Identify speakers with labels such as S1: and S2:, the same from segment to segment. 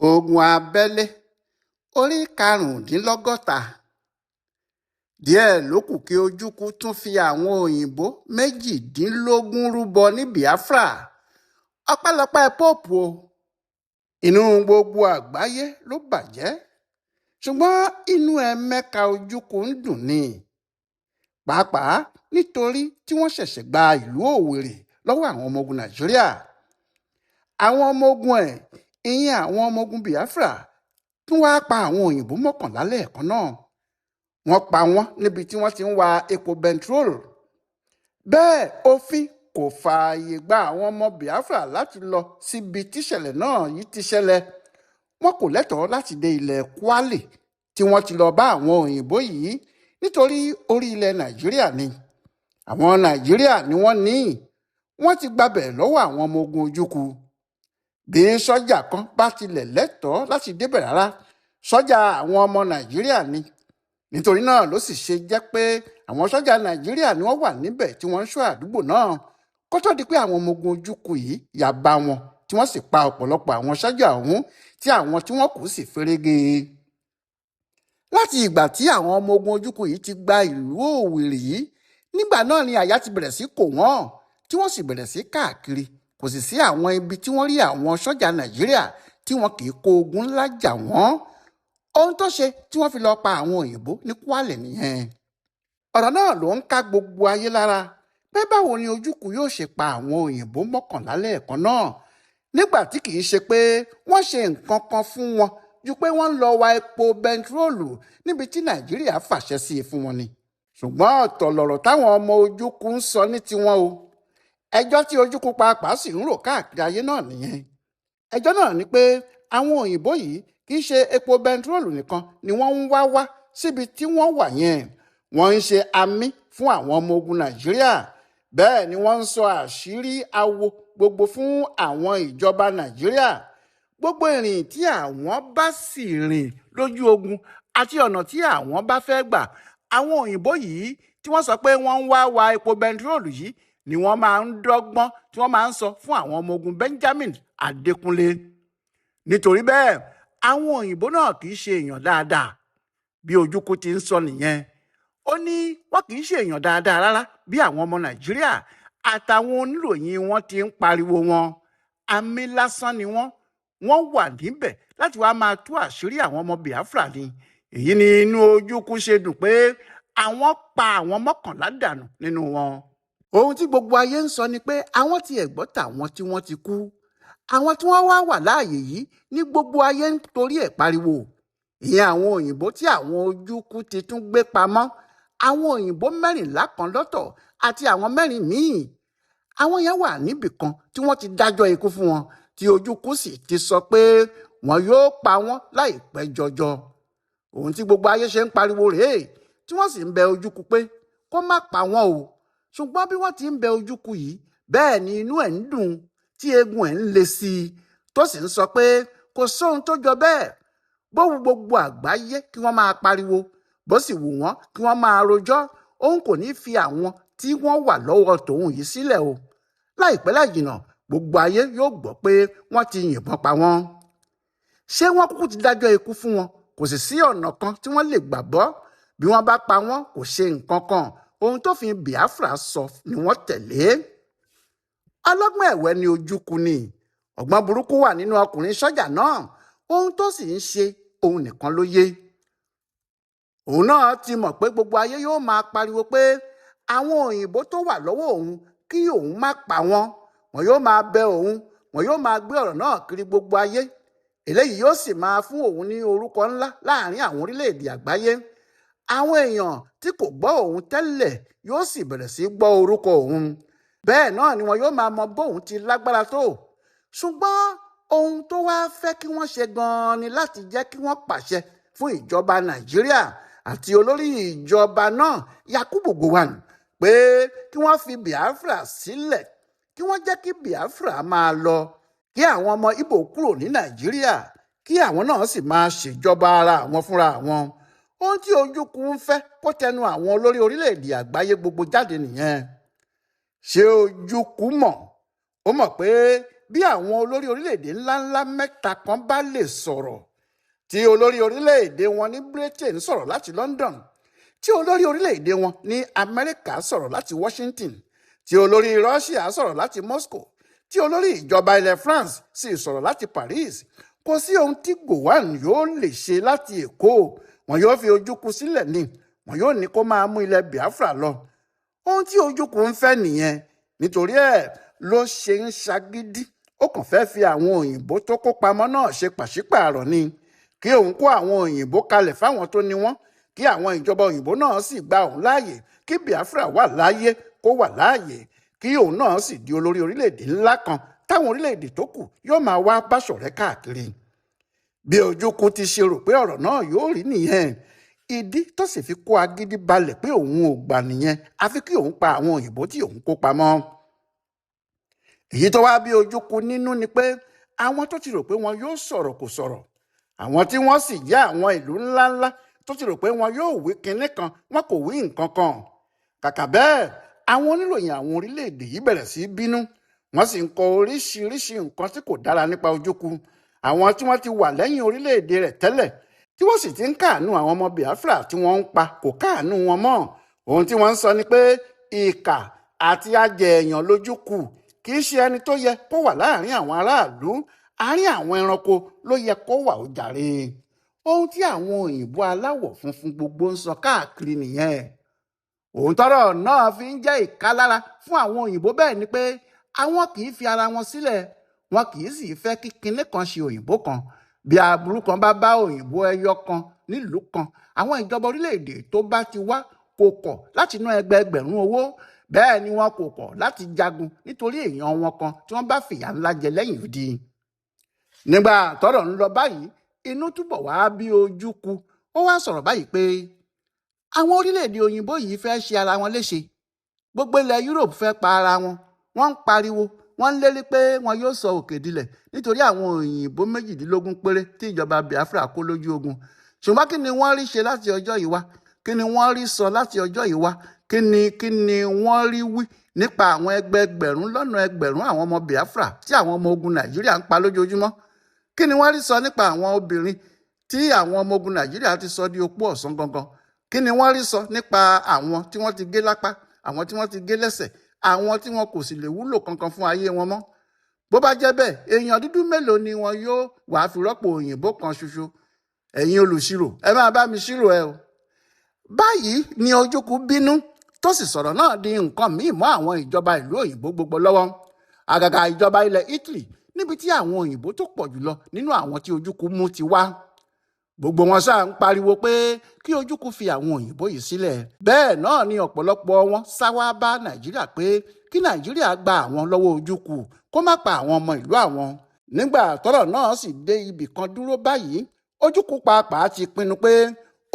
S1: Ogun abẹ́lé orí 65. Díẹ̀ ló kù kí Ojukwu tún fi àwọn òyìnbó 18 rúbọ ní Biafra. Ọpẹ́lọpẹ́ Póòpù o. Inú gbogbo àgbáyé ló bàjẹ́, ṣùgbọ́n inú Emeka Ojukwu ń dùn ni, pàápàá nítorí tí wọ́n ṣẹ̀ṣẹ̀ gba ìlú Owerri lọ́wọ́ àwọn ọmọ ogun Nàìjíríà. Àwọn ọmọ ogun ẹ̀, ìyẹn àwọn ọmọ ogun Biafra, tún wáá pa àwọn òyìnbó 11 lẹ́ẹ̀kan náà. Wọ́n pa wọ́n níbi tí wọ́n ti ń wa epo bẹntiróòlù. Bẹ́ẹ̀ òfin kò fààyè gba àwọn ọmọ Biafra láti lọ síbi tíṣẹ̀lẹ̀ náà yìí ti ṣẹlẹ̀. Wọn kò lẹ́tọ̀ọ́ láti dé ilẹ̀ Kwale tí wọ́n ti lọ bá àwọn òyìnbó yìí nítorí orí ilẹ̀ Nàìjíríà ni. Àwọn Nàìjíríà ni wọ́n ní. Wọ́n ti gbabẹ̀ lọ́wọ́ àwọn ọmọ ogun Ojukwu. Bí sọ́jà kan bá tilẹ̀ lẹ́tọ̀ọ́ láti débẹ̀ rárá, sọ́jà àwọn ọmọ Nàìjíríà ni. Nítorí náà ló sì ṣe jẹ́ pé àwọn sọ́jà Nàìjíríà ni wọ́n wà níbẹ̀ tí wọ́n ń ṣọ́ àdúgbò náà kó tó di pé àwọn ọmọ ogun Ojukwu yìí yà bá wọn, tí wọ́n sì pa ọ̀pọ̀lọpọ̀ àwọn sọ́jà ọ̀hún tí àwọn tí wọ́n kù sì ferege. Láti ìgbà tí àwọn ọmọ ogun Ojukwu yìí ti gba ìlú Owerri yìí, nígbà náà ni àyà ti bẹ̀rẹ̀ sí kò wọ́n, tí wọ́n sì bẹ̀rẹ̀ sí káàkiri. Kò sì sí àwọn ibi tí wọ́n rí àwọn sọ́jà Nàìjíríà tí wọn kì í kó ogun ńlá jà wọ́n. Ohun tó ṣe tí wọ́n fi lọ pa àwọn òyìnbó ní Kwale nìyẹn. Ọ̀rọ̀ náà ló ń ká gbogbo ayé lára pé báwo ni Ojukwu yóò ṣe pa àwọn òyìnbó 11 lẹ́ẹ̀kan náà nígbà tí kì í ṣe pé wọ́n ṣe nǹkan kan fún wọn ju pé wọ́n ń lọ wa epo bẹntiróòlù níbi tí Nàìjíríà fàṣẹ sí i fún wọn ni. Ṣùgbọ́n ọ̀tọ̀ lọ̀rọ̀ táwọn ọmọ Ojukwu ń sọ ní tiwọn o. Ẹjọ́ tí Ojukwu pàápàá sì ń rò káàkiri ayé náà nìyẹn. Ẹjọ́ náà ni pé àwọn òyìnbó yìí kì í ṣe epo bẹntiróòlù nìkan ni wọ́n ń wá wá síbi tí wọ́n wà yẹn. Wọ́n ń ṣe àmì fún àwọn ọmọ ogun Nàìjíríà. Bẹ́ẹ̀ ni wọ́n ń sọ àṣírí awo gbogbo fún àwọn ìjọba Nàìjíríà. Gbogbo ìrìn tí àwọn bá sì rìn lójú ogun àti ọ̀nà tí àwọn bá fẹ́ gbà, àwọn òyìnbó yìí tí wọ́n sọ pé wọ́n ń wá wa epo bẹntiróòlù yìí ni wọ́n máa ń dọ́gbọ́n tí wọ́n máa ń sọ fún àwọn ọmọ ogun Benjamin Adékúnlé. Nítorí bẹ́ẹ̀, àwọn òyìnbó náà kì í ṣe èèyàn dáadáa. Bí Ojukwu ti ń sọ nìyẹn. Ó ní wọn kì í ṣe èèyàn dáadáa rárá bí àwọn ọmọ Nàìjíríà àtàwọn oníròyìn wọn ti ń pariwo wọn. Àmì lásán ni wọ́n. Wọ́n wà níbẹ̀ láti wá máa tú àṣírí àwọn ọmọ Biafra ni. Èyí ni inú Ojukwu ṣe dùn pé àwọn pa àwọn 11 dànù nínú wọn. Ohun tí gbogbo ayé ń sọ ni pé àwọn ti ẹ̀gbọ́ tàwọn tí wọ́n ti kú. Àwọn tí wọ́n wá wà láàyè yìí ní gbogbo ayé ń torí ẹ̀ pariwo. Ìyẹn àwọn òyìnbó tí àwọn Ojukwu ti tún gbé pamọ́. Àwọn òyìnbó 14 kan lọ́tọ̀ àti àwọn 4 míì. Àwọn yẹn wà níbì kan tí wọ́n ti dájọ́ ikú fún wọn, tí Ojukwu sì ti sọ pé wọn yóò pa wọ́n láìpẹ́ jọjọ. Ohun tí gbogbo ayé ṣe ń pariwo rèé, tí wọ́n sì ń bẹ Ojukwu pé kó má pa wọ́n o. Ṣùgbọ́n bí wọ́n ti ń bẹ Ojukwu yìí, bẹ́ẹ̀ ni inú ẹ̀ ń dùn tí eegun ẹ̀ ń le sí i, tó sì ń sọ pé kò sóhun tó jọ bẹ́ẹ̀. Bó wu gbogbo àgbáyé kí wọ́n máa pariwo, bó sì wù wọ́n kí wọ́n máa rojọ́, òun kò ní fi àwọn tí wọ́n wà lọ́wọ́ tòun yìí sílẹ̀ o. Láìpẹ́ láìjìnà, gbogbo ayé yóò gbọ́ pé wọ́n ti yìnbọn pa wọ́n. Ṣé wọ́n kúkú ti dájọ́ ikú fún wọn? Kò sì sí ọ̀nà kan tí wọ́n lè gbà bọ́. Bí wọ́n bá pa wọ́n kò ṣe nǹkan kan. Ohun tó fi Biafra sọ ni wọ́n tẹ̀lé. Ọlọ́gbọ́n ẹ̀wẹ́ ni Ojukwu ni. Ọgbọ́n burúkú wà nínú ọkùnrin sọ́jà náà. Ohun tó sì ń ṣe òun nìkan ló yé. Òun náà ti mọ̀ pé gbogbo ayé yóò máa pariwo pé àwọn òyìnbó tó wà lọ́wọ́ òun kí òun má pa wọ́n. Wọn yóò máa bẹ òun, wọn yóò máa gbé ọ̀rọ̀ náà kiri gbogbo ayé. Eléyìí yóò sì máa fún òun ní orúkọ ńlá láàrin àwọn orílẹ̀-èdè àgbáyé. Àwọn èèyàn tí kò gbọ́ òun tẹ́lẹ̀ yóò sì bẹ̀rẹ̀ sí gbọ́ orúkọ òun. Bẹ́ẹ̀ náà ni wọn yóò máa mọ bóun ti lágbára tó. Ṣùgbọ́n ohun tó wá fẹ́ kí wọ́n ṣe gan-an ni láti jẹ́ kí wọ́n pàṣẹ fún ìjọba Nàìjíríà àti olórí ìjọba náà Yakubu Gowon pé kí wọ́n fi Biafra sílẹ̀, kí wọ́n jẹ́ kí Biafra máa lọ, kí àwọn ọmọ Ìgbò kúrò ní Nàìjíríà, kí àwọn náà sì máa ṣèjọba ara àwọn fúnra wọn. Ohun tí Ojukwu ń fẹ́ kó tẹnu àwọn olórí orílẹ̀-èdè àgbáyé gbogbo jáde nìyẹn. Ṣé Ojukwu mọ̀? Ó mọ̀ pé bí àwọn olórí orílẹ̀-èdè ńláńlá mẹ́ta kan bá lè sọ̀rọ̀, tí olórí orílẹ̀-èdè wọn ní Britain sọ̀rọ̀ láti London, tí olórí orílẹ̀-èdè wọn ní Amẹ́ríkà sọ̀rọ̀ láti Washington, tí olórí Russia sọ̀rọ̀ láti Moscow, tí olórí ìjọba ilẹ̀ France sì sọ̀rọ̀ láti Paris, kò sí ohun tí Gowon yóò lè ṣe láti Èkó. Wọn yóò fi Ojukwu sílẹ̀ ni, wọn yóò ní kó máa mú ilẹ̀ Biafra lọ. Ohun tí Ojukwu ń fẹ́ nìyẹn. Nítorí ẹ̀ ló ṣe ń ṣagídí, ó kàn fẹ́ fi àwọn òyìnbó tó kó pamọ́ náà ṣe pàṣípààrọ̀ ni, kí òun kó àwọn òyìnbó kalẹ̀ fáwọn tó ní wọ́n, kí àwọn ìjọba òyìnbó náà sì gba òun láàyè, kí Biafra wà láàyè kó wà láàyè, kí òun náà sì di olórí orílẹ̀-èdè ńlá kan táwọn orílẹ̀-èdè tó kù yóò máa wá báṣọ̀rẹ́ káàkiri. Bí Ojukwu ti ṣe rò pé ọ̀rọ̀ náà yóò rí nìyẹn. Ìdí tó sì fi kó agídí balẹ̀ pé òun ò gbà nìyẹn, àfi kí òun pa àwọn òyìnbó tí òun kó pamọ́. Èyí tó wá bí Ojukwu nínú ni pé àwọn tó ti rò pé wọn yóò sọ̀rọ̀ kò sọ̀rọ̀, àwọn tí wọ́n sì jẹ́ àwọn ìlú ńláńlá tó ti rò pé wọn yóò wí kinní kan, wọn kò wí nǹkan kan. Kàkà bẹ́ẹ̀, àwọn oníròyìn àwọn orílẹ̀-èdè yìí bẹ̀rẹ̀ sí í bínú, wọ́n sì ń kọ oríṣiríṣi nǹkan tí kò dára nípa Ojukwu. Àwọn tí wọ́n ti wà lẹ́yìn orílẹ̀-èdè rẹ̀ tẹ́lẹ̀, tí wọ́n sì ti ń káàánú àwọn ọmọ Biafra tí wọ́n ń pa, kò káàánú wọn mọ́. Ohun tí wọ́n ń sọ ni pé ìkà àti ajẹ̀ẹ̀yàn lójúkù, kì í ṣe ẹni tó yẹ kó wà láàrin àwọn aráàlú, àárín àwọn ẹranko ló yẹ kó wà ó jàre. Ohun tí àwọn òyìnbó aláwọ̀ funfun gbogbo ń sọ káàkiri nìyẹn. Òun tọ́rọ̀ náà fi ń jẹ́ ìkálára fún àwọn òyìnbó bẹ́ẹ̀ ni pé àwọn kì í fi ara wọn sílẹ̀, wọn kì í sì fẹ́ kí kinní kan ṣe òyìnbó kan. Bí aburú kan bá bá òyìnbó ẹyọ kan nílùú kan, àwọn ìjọba orílẹ̀-èdè tó bá ti wá kò kọ̀ láti ná ẹgbẹẹgbẹ̀rún owó, bẹ́ẹ̀ ni wọn kò kọ̀ láti jagun nítorí èèyàn wọn kan tí wọ́n bá fìyà ńlá jẹ lẹ́yìn odi. Nígbà tọ́rọ̀ ń lọ báyìí, inú túbọ̀ wá bí Ojukwu. Ó wá sọ̀rọ̀ báyìí pé àwọn orílẹ̀-èdè òyìnbó yìí fẹ́ ṣe ara wọn léṣe, gbogbo ilẹ̀ Europe fẹ́ pa ara wọn, wọ́n ń pariwo, wọ́n ń lérí pé wọn yóò sọ òkè dilẹ̀ nítorí àwọn òyìnbó 22 péré tí ìjọba Biafra kó lójú ogun. Ṣùgbọ́n kí ni wọ́n rí ṣe láti ọjọ́ yìí wá? Kí ni wọ́n rí sọ láti ọjọ́ yìí wá? Kí ni wọ́n rí wí nípa àwọn ẹgbẹẹgbẹ̀rún lọ́nà ẹgbẹ̀rún àwọn ọmọ Biafra tí àwọn ọmọ ogun Nàìjíríà ń pa lójoojúmọ́? Kí ni wọ́n rí sọ nípa àwọn obìnrin tí àwọn ọmọ ogun Nàìjíríà ti sọ di opó ọ̀sán gangan? Kí ni wọ́n rí sọ nípa àwọn tí wọ́n ti gé lápá, àwọn tí wọ́n ti gé lẹ́sẹ̀, àwọn tí wọn kò sì lè wúlò kankan fún ayé wọn mọ́? Bó bá jẹ́ bẹ́ẹ̀, èèyàn dúdú mélòó ni wọn yóò wàá fi rọ́pò òyìnbó kan ṣoṣo? Ẹ̀yin olùṣirò, ẹ máa bá mi ṣírò ẹ o. Báyìí ni Ojukwu bínú tó sì sọ̀rọ̀ náà di nǹkan míì mọ́ àwọn ìjọba ìlú òyìnbó gbogbo lọ́wọ́, àgàgà ìjọba ilẹ̀ Italy, níbi tí àwọn òyìnbó tó pọ̀ jùlọ nínú àwọn tí Ojukwu mú ti wá. Gbogbo wọn ṣáà ń pariwo pé kí Ojukwu fi àwọn òyìnbó yìí sílẹ̀. Bẹ́ẹ̀ náà ni ọ̀pọ̀lọpọ̀ wọn sá wá bá Nàìjíríà pé kí Nàìjíríà gba àwọn lọ́wọ́ Ojukwu, kó má pa àwọn ọmọ ìlú àwọn. Nígbà tọ́rọ̀ náà sì dé ibì kan dúró báyìí, Ojukwu pàápàá ti pinnu pé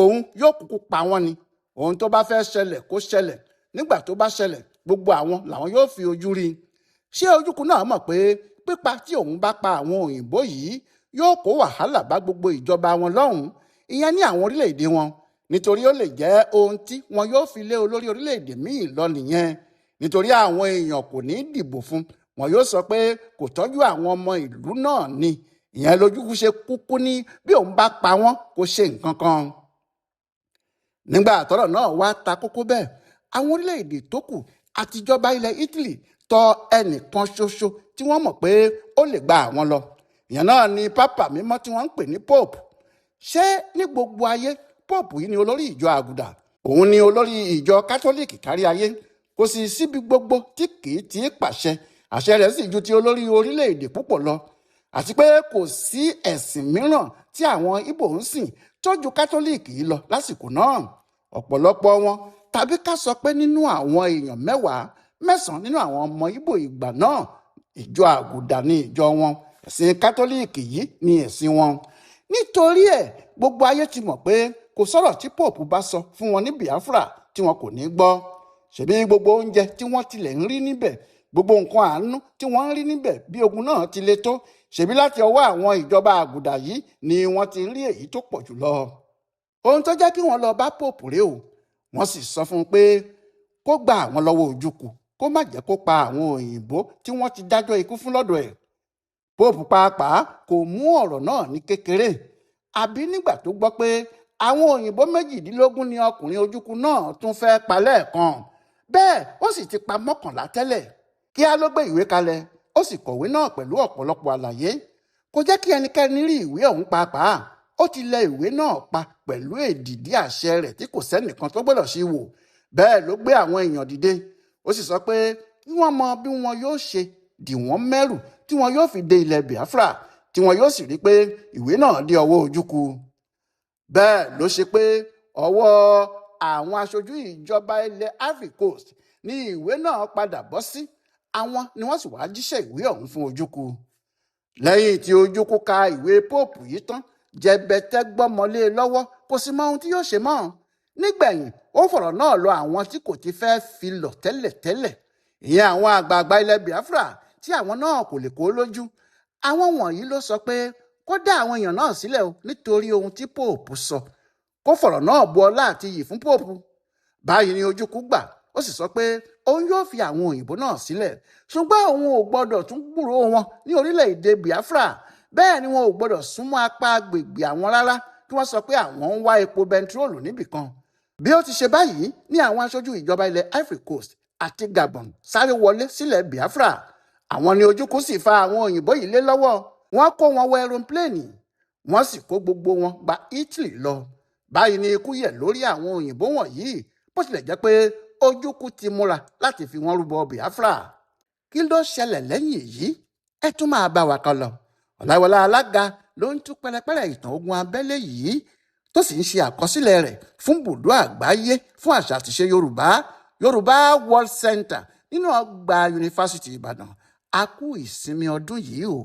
S1: òun yóò kúkú pa wọ́n ni. Ohun tó bá fẹ́ ṣẹlẹ̀ kó ṣẹlẹ̀, nígbà tó bá ṣẹlẹ̀ gbogbo àwọn làwọn yóò fi ojú rí. Ṣé Ojukwu náà mọ̀ pé pípa tí òun bá pa àwọn òyìnbó yìí yóò kó wàhálà bá gbogbo ìjọba wọn lọ́hùn-ún, ìyẹn ní àwọn orílẹ̀-èdè wọn, nítorí ó lè jẹ́ ohun tí wọn yóò fi lé olórí orílẹ̀-èdè míì lọ nìyẹn. Nítorí àwọn èèyàn kò ní dìbò fún wọn, yóò sọ pé kò tọ́jú àwọn ọmọ ìlú náà ni. Ìyẹn lójúkú ṣe kúkú ní bí òun bá pa wọ́n kò ṣe nǹkan kan. Nígbà tọ́rọ̀ náà wá ta kókó bẹ́ẹ̀, àwọn orílẹ̀-èdè tó kù àtijọba ilẹ̀ Italy tọ ẹnìkan ṣoṣo tí wọ́n mọ̀ pé ó lè gba àwọn lọ. Ìyẹn náà ni pápá mímọ́ tí wọ́n ń pè ní Pope. Ṣé ní gbogbo ayé, Pope yìí ni olórí ìjọ àgùdà, òun ni olórí ìjọ Kátólíìkì kárí ayé. Kò sì síbi gbogbo tí kì í ti pàṣẹ, àṣẹ rẹ̀ sì ju ti olórí orílẹ̀-èdè púpọ̀ lọ. Àti pé kò sí ẹ̀sìn mìíràn tí àwọn Ìgbò ń sìn tó ju Kátólíìkì yìí lọ lásìkò náà. Ọ̀pọ̀lọpọ̀ wọn, tàbí ká sọ pé nínú àwọn èèyàn 10, 9 nínú àwọn ọmọ Ìgbò ìgbà náà, ìjọ àgùdà ni ìjọ wọn, ẹ̀sìn Kátólíìkì yìí ni ẹ̀sìn wọn. Nítorí ẹ̀, gbogbo ayé ti mọ̀ pé kò sọ̀rọ̀ tí Pope bá sọ fún wọn ní Biafra tí wọn kò ní gbọ́. Ṣebí gbogbo oúnjẹ tí wọ́n tilẹ̀ ń rí níbẹ̀, gbogbo nǹkan àánú tí wọ́n ń rí níbẹ̀ bí ogun náà ti le tó, ṣebí láti ọwọ́ àwọn ìjọba àgùdà yìí ni wọ́n ti rí èyí tó pọ̀ jùlọ. Ohun tó jẹ́ kí wọ́n lọ bá Pope rèé o. Wọ́n sì sọ fún un pé kó gba àwọn lọ́wọ́ Ojukwu, kó má jẹ́ kó pa àwọn òyìnbó tí wọ́n ti dájọ́ ikú fún lọ́dọ̀ ẹ̀. Pope pàápàá kò mú ọ̀rọ̀ náà ní kékeré, àbí nígbà tó gbọ́ pé àwọn òyìnbó 18 ni ọkùnrin Ojukwu náà tún fẹ́ pa lẹ́ẹ̀kan. Bẹ́ẹ̀ ó sì ti pa 11 tẹ́lẹ̀. Kíá ló gbé ìwé kalẹ̀, ó sì kọ̀wé náà pẹ̀lú ọ̀pọ̀lọpọ̀ àlàyé. Kò jẹ́ kí ẹnikẹ́ni rí ìwé ọ̀hún pàápàá. Ó ti lẹ ìwé náà pa pẹ̀lú èdìdí àṣẹ rẹ̀ tí kò sẹ́nìkan tó gbọ́dọ̀ ṣí wò. Bẹ́ẹ̀ ló gbé àwọn èèyàn dìde, ó sì sọ pé kí wọ́n mọ bí wọn yóò ṣe dì wọ́n mẹ́rù tí wọn yóò fi dé ilẹ̀ Biafra, tí wọn yóò sì rí pé ìwé náà dé ọwọ́ Ojukwu. Bẹ́ẹ̀ ló ṣe pé ọwọ́ àwọn aṣojú ìjọba ilẹ̀ Ivory Coast ní ìwé náà padà bọ́ sí. Àwọn ni wọ́n sì wá jíṣẹ́ ìwé ọ̀hún fún Ojukwu. Lẹ́yìn tí Ojukwu ka ìwé Pope yìí tán, jẹbẹtẹ gbọ́mọlé lọ́wọ́, kò sì mọ ohun tí yóò ṣe mọ́. Nígbẹ̀yìn, ó fọ̀rọ̀ náà lọ àwọn tí kò ti fẹ́ fi lọ̀ tẹ́lẹ̀tẹ́lẹ̀, ìyẹn àwọn àgbààgbà ilẹ̀ Biafra tí àwọn náà kò lè kó lójú. Àwọn wọ̀nyí ló sọ pé kó dá àwọn èèyàn náà sílẹ̀ o, nítorí ohun tí Pope sọ, kó fọ̀rọ̀ náà bu ọlá àti iyì fún Pope. Báyìí ni Ojukwu gbà, ó sì sọ pé òun yóò fi àwọn òyìnbó náà sílẹ̀, ṣùgbọ́n òun ò gbọ́dọ̀ tún gbúròó wọn ní orílẹ̀-èdè Biafra. Bẹ́ẹ̀ ni wọn ò gbọ́dọ̀ súnmọ́ apá agbègbè àwọn rárá, kí wọ́n sọ pé àwọn ń wá epo bẹntiróòlù níbìkan. Bí ó ti ṣe báyìí ní àwọn aṣojú ìjọba ilẹ̀ Ivory Coast àti Gabon sáré wọlé sílẹ̀ Biafra. Àwọn ni Ojukwu sì fa àwọn òyìnbó yìí lé lọ́wọ́. Wọ́n kó wọn wọ ẹrọpléènì, wọ́n sì kó gbogbo wọn gba Italy lọ. Báyìí ni ikú yẹ̀ lórí àwọn òyìnbó wọ̀nyí, bó tilẹ̀ jẹ́ pé Ojukwu ti múra láti fi wọ́n rúbọ Biafra. Kí ló ṣẹlẹ̀ lẹ́yìn èyí? Ẹ tún máa bá wa kan lọ. Ọláìwọlá Alága ló ń tú pẹrẹpẹrẹ ìtàn ogun abẹ́lé yìí, tó sì ń ṣe àkọsílẹ̀ rẹ̀ fún bùdó àgbáyé fún àṣà àtìṣe Yorùbá, Yorùbá World Center, nínú ọgbà Yunifásitì Ìbàdàn. A kú ìsinmi ọdún yìí o.